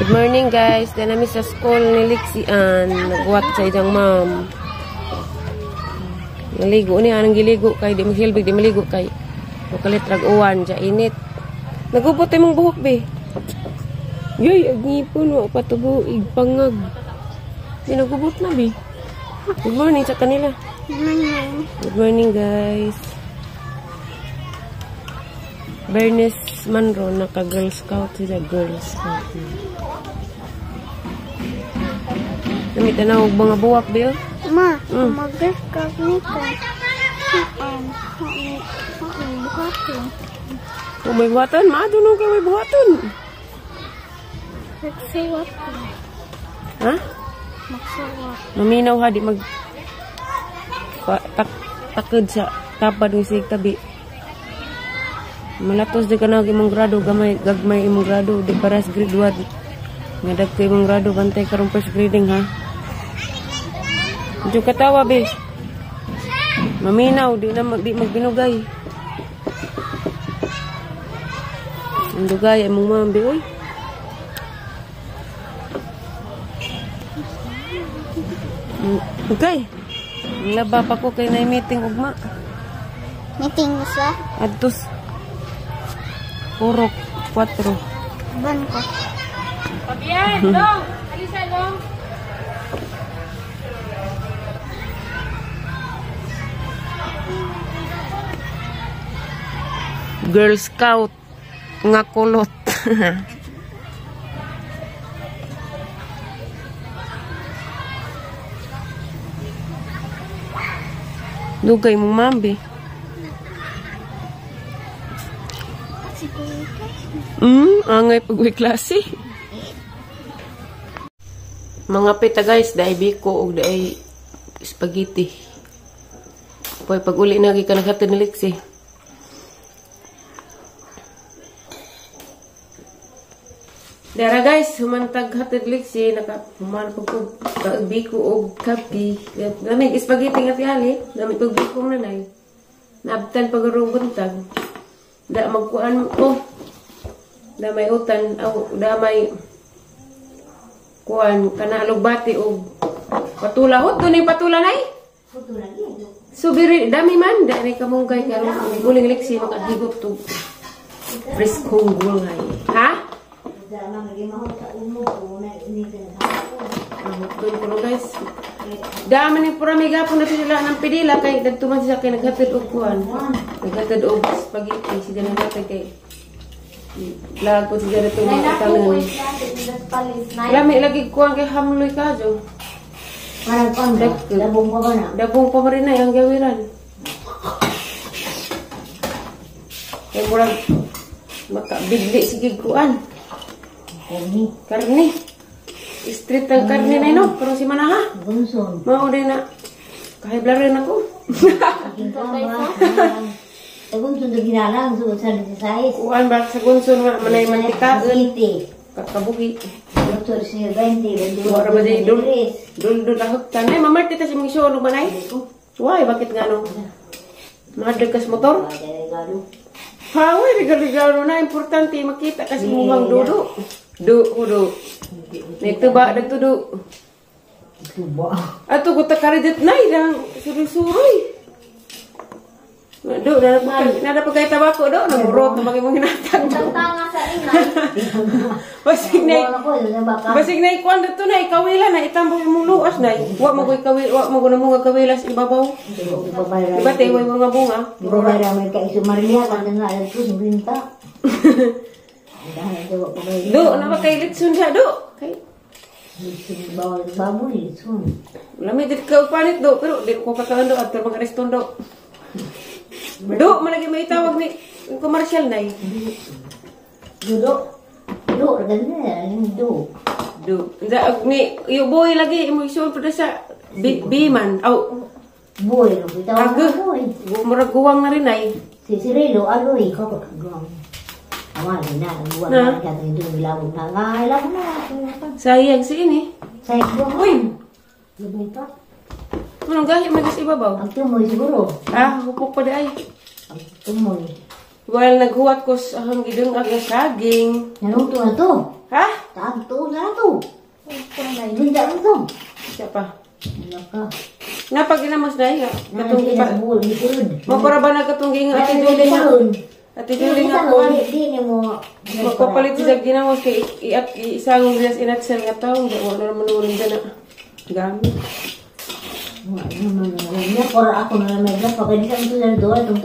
Good morning guys. Dahil namin sa school ni Lexie Ann. Nagwat sa iyang ma'am. Naligo niya. Anong giligo kay? Di maghilbig. Di maligo kay. Bukalit rag uwan. Diya init. Nagubot ay mong buhok be. Yoy, agngipon. Wa patubo. Igpangag. Di nagubot na be. Good morning sa kanila. Good morning. Good morning guys. Bernice Manro, naka Girl Scout sila, Girl Scout. Namit na og mga buwak bill. Ma, mag-Girl Scout ni ka. Buhaton. Kung may buhaton, maadunong kay may buhaton. Magsuwat ko. Ha? Magsuwat. Maminaw ha, di mag takod sa tapad ng sig tabi. Malatos di ka na imong grado, gamay, gagmay imong grado, di paras grade 1. Nga dagko imong grado, bantay karong first grading ha. Medyo katawa be. Maminaw, di na di magbinugay. Ang dugay imong ma'am be, uy. Okay. Laba pa ko kay na meeting ugma. Meeting mo sa? Adtos Purok 4. Ban ko. Pabian, long! Alisa, long! Girl Scout nga kulot. Dugay mong mambi. Angay pag-uwi klase. Mga pita guys, dahil biko o dahil spaghetti. Poy, pag-uli na ka naghatid ni Lexie. Dara guys, humantag hatid Lexie, nakahuman pag biko o kapi. Lamig spaghetti nga tiyali, lamig pag biko nanay. Naabtan pag-arong buntag. Da magkuan ko. Da may utan, aw, da may kuan kana alugbati og patula. Hot dunay patula nay. Patula ni. So biri dami man da ni kamunggay karon guling Lexie makahigot tug preskong gulay. Ha? Doon ko guys. Dami ni pura may gapon na sila ng pidila kay dagto man siya kay naghatid og kuan. Naghatid og spaghetti siya naghatid kay lagot siya dito mga tanan. Lami lagi kuan kay hamloy kajo. Parang pang dabong pa ba na? Dabong pa rin na ang gawiran. Kay murag makabigli sige kuan. Karni. Karni. Street ang karni na ino, pero si Manaha. Gunson. Mao din na. Kahibla rin ako. Sa Gunson do ginalang so sa size. Kuan ba sa Gunson nga manay mantikaon. Kakabuhi. Doktor si 20, 22. Wala ba di dul dul dul ahok tanay mamarti ta si mong isuon og manay. Why bakit nga no? Mahadlok kas motor? Haway regalo-regalo na importante makita kasi mong dudo. Du hudo. Nito ba dagtudo? Tuba. Ato ko ta karidit nay lang suroy-suroy. Do na pa kay tabako do namurot na mga hinatag. Tanga sa ina. Basig nay. Basig nay kuan dito na ikawila na itambok imong luas nay. Wa mo koy kawil, wa mo na mga kawilas ibabaw. Diba tay way mga bunga? Diba ra may kay sumarlia kan na alas 50. Do na ba kay litson siya do? Kay litson bawal baboy litson. Lami dit ka panit do pero di ko kakaon do adto mga reston do. Do malagi may tawag ni commercial nay. Do. Do ganyan do. Do. Da ni yo boy lagi imo isuon pa sa biman. Aw boy no bitaw boy. Murag guwang na rin ay. Si Cirilo aloy ko guwang. Awan na guwang na ka do lawog na nga lawog na. Sayang si ini. Sayang. Uy. Lubay pa. Anong gahi man sa ibabaw? Ang tumoy siguro. Ah, hupok pa di ay. Ang tumoy. Well, naghuwat ko sa hanggang aging saging. Naluto na to. Ha? Tanto na. nay. Hindi mo to. Siya pa. Ano ka? Napaginamos na nga. Katong Katong pa. pa. Mo para ba na katong nga Ate Julie nga. Ate Julie nga kuan. Di mo. Magpapalit siya ginamos kay iat isang dias inatsel nga tawo, di wala naman nuling na. Gamit. Niya ako na may bla pag di sa ito sa doon itong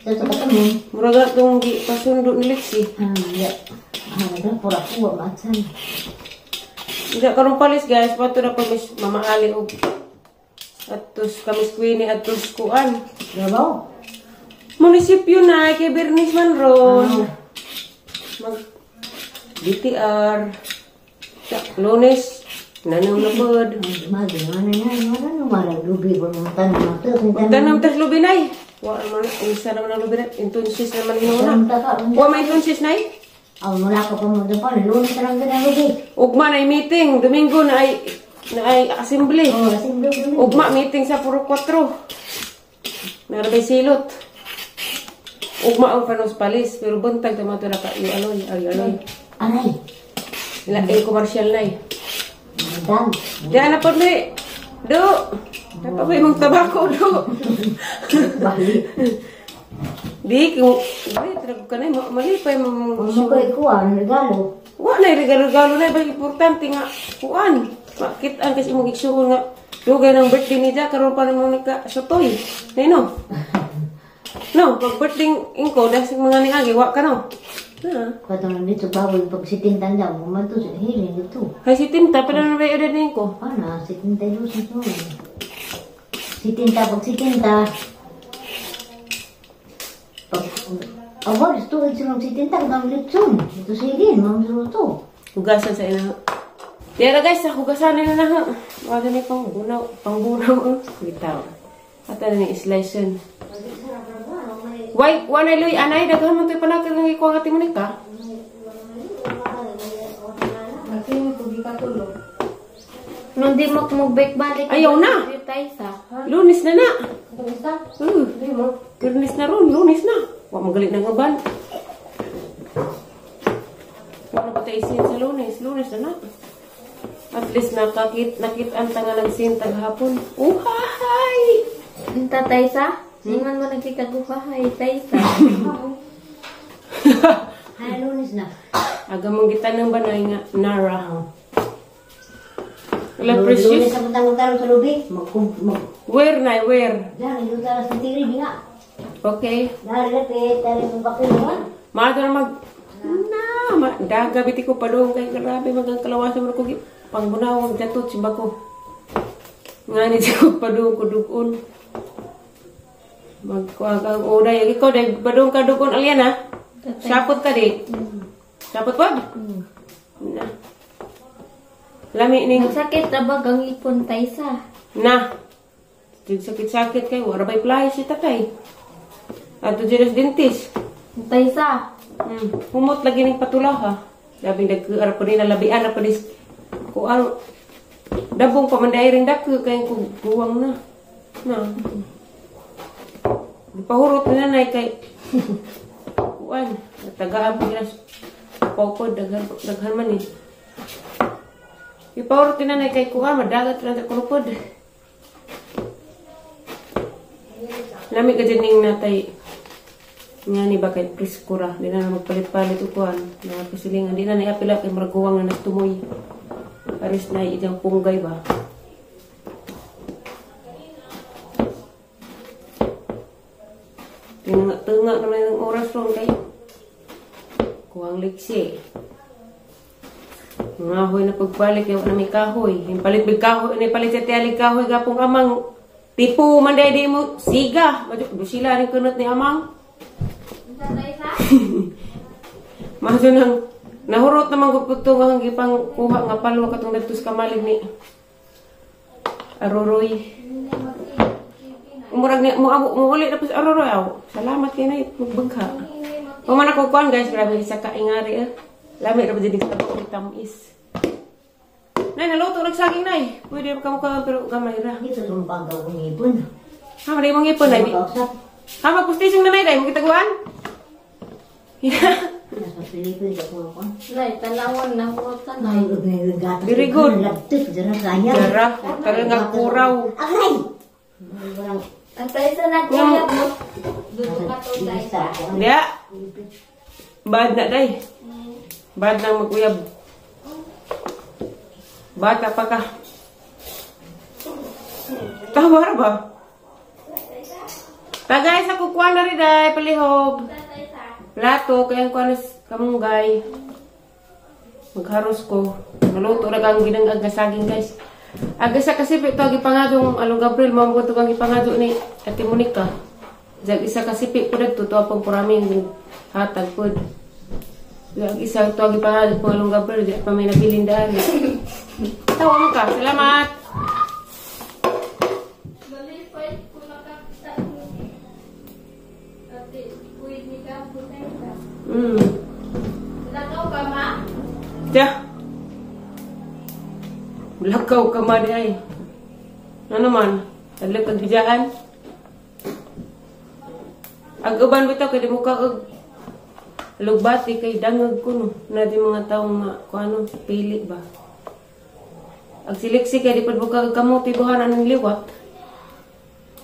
sa sa katamo. Murag atong gi pasundo ni Lexi. Ah, ya. Ah, bla por ako wa matsan. Hindi karon palis guys, pato na pa mis Mama Ali og atos kamis Queenie atos kuan. Gabaw. Munisipyo na kay Bernice man ron. Mag BTR. Sa Lunes nanong na pod. Magi mana na mana no mara lubi ko mo tanong to kung Magtanong tas lubinay. Wa man isa naman ang lubinay, intunsis naman hinuuna. Wa may intunsis nay. Aw mula ko pa mo pa Lunes lang gana lubi. Ugma na meeting, Domingo na ay assembly. Oh, assembly. Ugma meeting sa Puro 4. Narabay silot. Ugma ang panos palis, pero buntag tama to na ka yung aloy, ay aloy. Aray. Ila ay commercial na eh. Madam. Diyan na po ni. Do. Dapat ba imong tabako do? Bali. Di ko di trag ka na malipay mo. Mo ko ikuan regalo. Wa na regalo-regalo na ba importante nga kuan. Makit-an kasi imong igsuon nga dugay ng birthday ni Ja karon pa nimo nagka sotoy. Nino. No, pag birthday ingko das mga niagi wa ka no. Ha. Katong dito baboy pag sitintan daw mo man to hiling dito. Kay si Tinta pa na ba edad ningko? Ana, 72 sa to. Sitinta pag sitinta. Pag awal ito silang sitinta kang litson. Ito sige, ma'am to. Hugasan sa ina. Diara guys, sa hugasan nila na ha. Wala ni pang bunaw, pang bunaw. Bitaw. At ano ni slice yun. Why, wanay luy anay daghan man to'y panakil ng ikuha nga timonik ka? Nung di mo magbake balik. Ayaw na. Lunes na na. Lunes na ron, lunes na. Wa magalit ng uban. Wala pa tayo isin sa Lunes, Lunes na na. At least nakit-an ta nga nagsintag hapon. Uhahay! Unta Taysa? Ingon mo nagkikaguhahay Taysa. Ay, Lunes na. Aga mong gitanong ba na nga Nara? Wala precious. Lunes sa puntang sa lubi. Where na, where? Diyan, iluta sa tiri, di nga. Okay. Dari, dari mong bakuhan. Maaga na mag... Na, daga biti ko pa doon kay grabe magang kalawasan mo ko pangbunaw ang jatot si bako. Nga ni ko pa doon ko dugon. Magkuha kang uday. Ikaw, dahil badong ka dugon alyan ha? Sapot ka di. Sapot pod? Na. Lami ning... Sakit na ba gang ipon Taysa? Na. Sakit-sakit kayo. Wala ba'y fly si tatay? Ato dyan sa dentist. Taysa. Humot lagi ning patula ha. Labing nagkuara pa rin, nalabian na pa rin. Kuan. Dabong pa man dahil rin dako kay guwang na. Na. Pahurot na nanay kay kuan. Tagaan pa nila pokod daghan daghan man eh. Ipahurot ni nanay kay kuan madagat lang sa kulupod. Lami ka dyan ning natay nga ni ba kay preskura. Di na magpalit-palit o kuan. Mga pasilingan. Di na niapila kay maraguwang na nagtumoy. Paris na ijang punggay ba? Tinga-tinga naman yung oras ron kay kuwang liksi. Ngahoy na pagbalik yung na may kahoy. Yung palit may kahoy, yung palit sa tiyalig kahoy gapong amang tipo man dahil di mo siga. Sila rin kunot ni amang. Maso nang nahurot naman ko po ito nga hanggang kuha nga palwa katong nagtus kamalig ni Aroroy. Umurag ni muuli na po sa Aroroy. Aw, salamat kay nay magbagha. Human ako kuan guys, grabe sa kaingari eh. Lami ra ba dyan sa tamis. Nay, naluto nagsaging nay. Pwede ka mo pero gamay ra. Dito tumbang daw kong ipon. Ha, mali mong ipon nay. Ha, magpustisong na nay day, mo kitaguan. Nasa Pilipinas ako ko. Nay, tanawan na ko tanay. Very good. Dara, tara nga kuraw. Aray. Antay sa nagkuyab mo. Duto ka to tay. Diya. Bad na day. Bad nang maguyab. Bata pa ka. Tawa ra ba? Tagay sa kukuan na rin day, palihog. Plato, kaya kuan kamunggay. Magharos ko. Naluto na kang ginangag na saging, guys. Aga sa kasi ito ang ipangadong along Gabriel, mambuto kang ipangado ni Ate Monica. Diyan isa kasi po dagto, ito ang puraming hatag po. Diyan isa ito ang ipangado po along Gabriel, diyan pa may nabilin daan. Tawa mo ka, salamat! Lakaw ka ma? Tiya. Lakaw ka ma di ay. Ano man? Tadlak kag bijahan. Ag uban bitaw kay di mo ka og lugbati kay dangag kuno na di mga taong ma kuano pili ba. Ag sileksi kay di pud mo ka kamote buhanan ng liwat.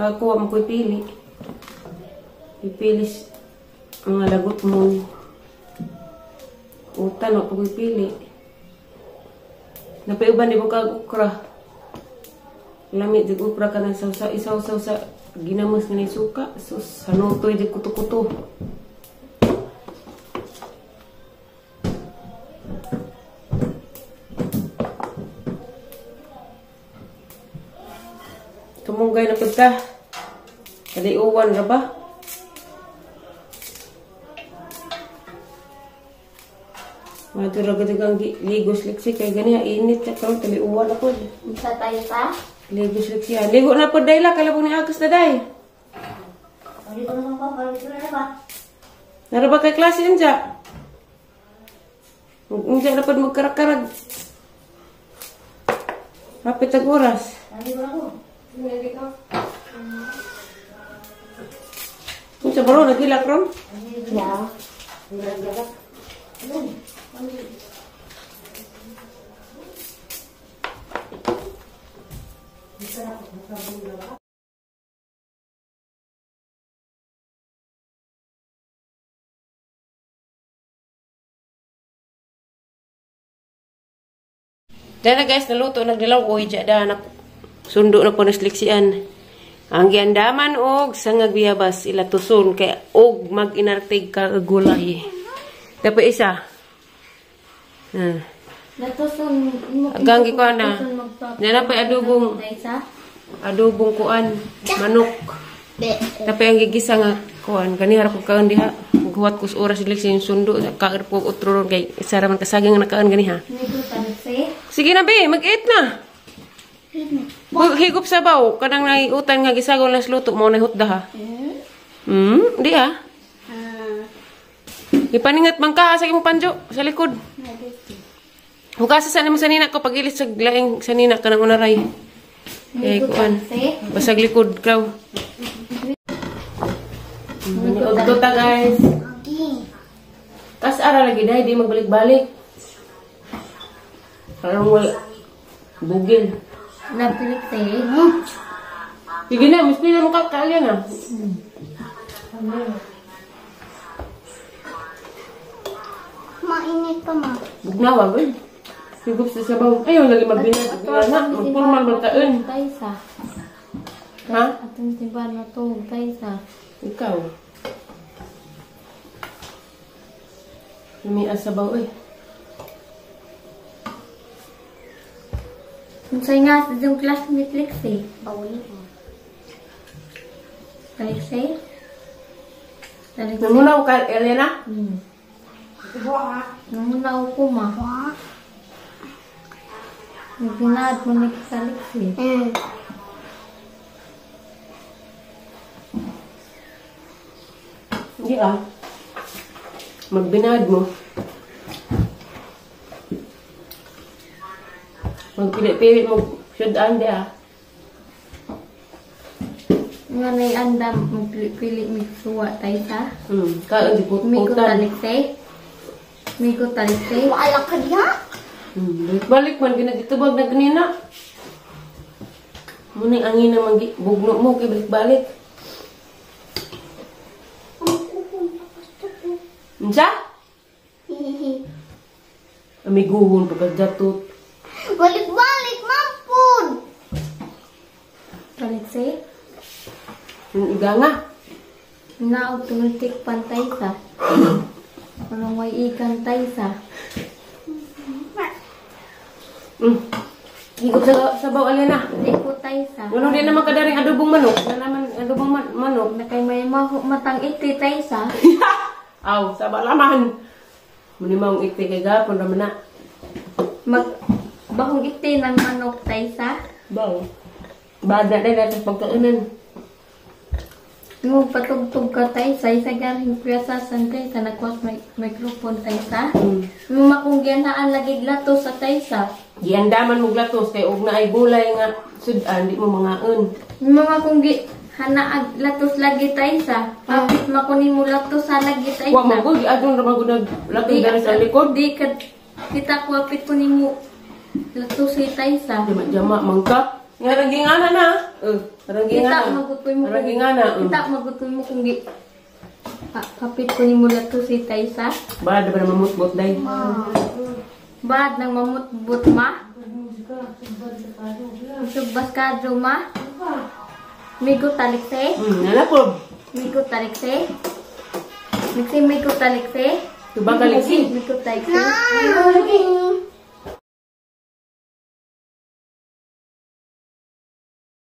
Ako mo koy pili. Pipili mga lagot mo. Utan wa pud pili. Napay-uban di mo kag okra. Lami jud okra kanang sausa isaw-saw sa ginamos nga suka. Sus, hanutoy jud kuto-kuto. Tumunggay na pud ka. Kaliuwan ra ba? Madura gud ang ligos liksi kay ganiha init sa karon taliuwan na pod. Unsa tayo pa? Ligos liksi. Ligo na pod dayla kalabong ni Agus na day. Nara ba kay klase unja? Unja na pod magkarak-karag. Hapit ag oras. Unsa ba ron nagilak ron? Ya. Dana guys, naluto nagdilaw oy ja da sundo na po nasliksian. Ang giandaman og sangag biyabas ila tuson kay og mag-inartig ka gulay. Dapat isa. Natuson Agang gikuan na. Nana pa adobong adobong kuan manok. Tapi ang gigisa nga kuan kani harap ko kaon diha. Guwat ko sa oras siliksi yung sundo kaon ko otro ron kay isa ra man kasaging nga nakaon ganiha. Sige na be, mag-eat na. Higop sabaw kanang naiutan nga gisagol na luto mo na hutda ha. Di ha. Ipaningat man ka sa imong panjo sa likod. Hugasa sa nimo sanina ko pagilit sa laing sanina kanang unaray. Eh kuan. Basag likod kaw. Udto ta guys. Tas ara lagi dai di magbalik-balik. Parang wala bugil. Napilit eh. Sige na, mas pila mo ka kalya na. Mainit pa ma. Bugnawa ba? Higop sa sabaw. Ayaw lagi magbinat. Na, magpurmal magkaon. Taysa. Ha? Atong timba na to, taysa. Ikaw. Lumi ang sabaw eh. Unsay nga sa yung classmate Lexi? Bawali mo. Lexi? Namunaw ka, Elena? Namunaw ko ma. Nagpinaad mo ni sa Lexi. Hindi ah. Magbinad mo. Magpili-pili mo. Syudaan di ah. Nga naiandam, magpili-pili mig suwa tayo sa. Kaon di Miko putan. Lexi. Migo talikse. Wala ka diha. Balik man ginagitubag na ganina. Muna yung angin na magi bugno mo kay balik-balik. Unsa? Amiguhon pagkajatot. Balik-balik, mampun. Talikse. Yung iganga. Naog tumultik pantay sa. Anong way ikan tay sa. Higop sa sabaw alena. Di ko tay sa. Wala din naman kadaring adobong manok. Wala naman adobong manok. Nakay may matang iti tay sa. Aw, saba laman. Muni maong iti kay gapon raman na. Mag bahong iti ng manok tay sa. Baw. Bada na dapat pagkaunan. Mo patugtog ka tay sa isa garing piyasa san tay sa nagkuwas microphone tay sa. Makong gianhaan lagi glato sa tay sa. Giandaman mo glatos kay og naay gulay nga sudan di mo mangaon. Mga kung gi hanaag latos lagi tay sa. Kapit makunin mo latos sa lagi tay Wa sa. man ko giadon ra man gud naglatos diri sa likod. Di ka kita ko apit ko nimo latos sa tay sa. Jama jama mangka. Nga ragingana na. Ragingana. Kita magutoy mo. Ragingana. Kita magutoy mo kung gi kapit ko nimo latos sa tay sa. Bad ba na mamutbot day? Bad nang mamutbot ma. Sugbas ka ma. Migo talikse. Nana po. Migo talikse. Mixi migo talikse. Tubang kaliksi. Migo talikse. Na.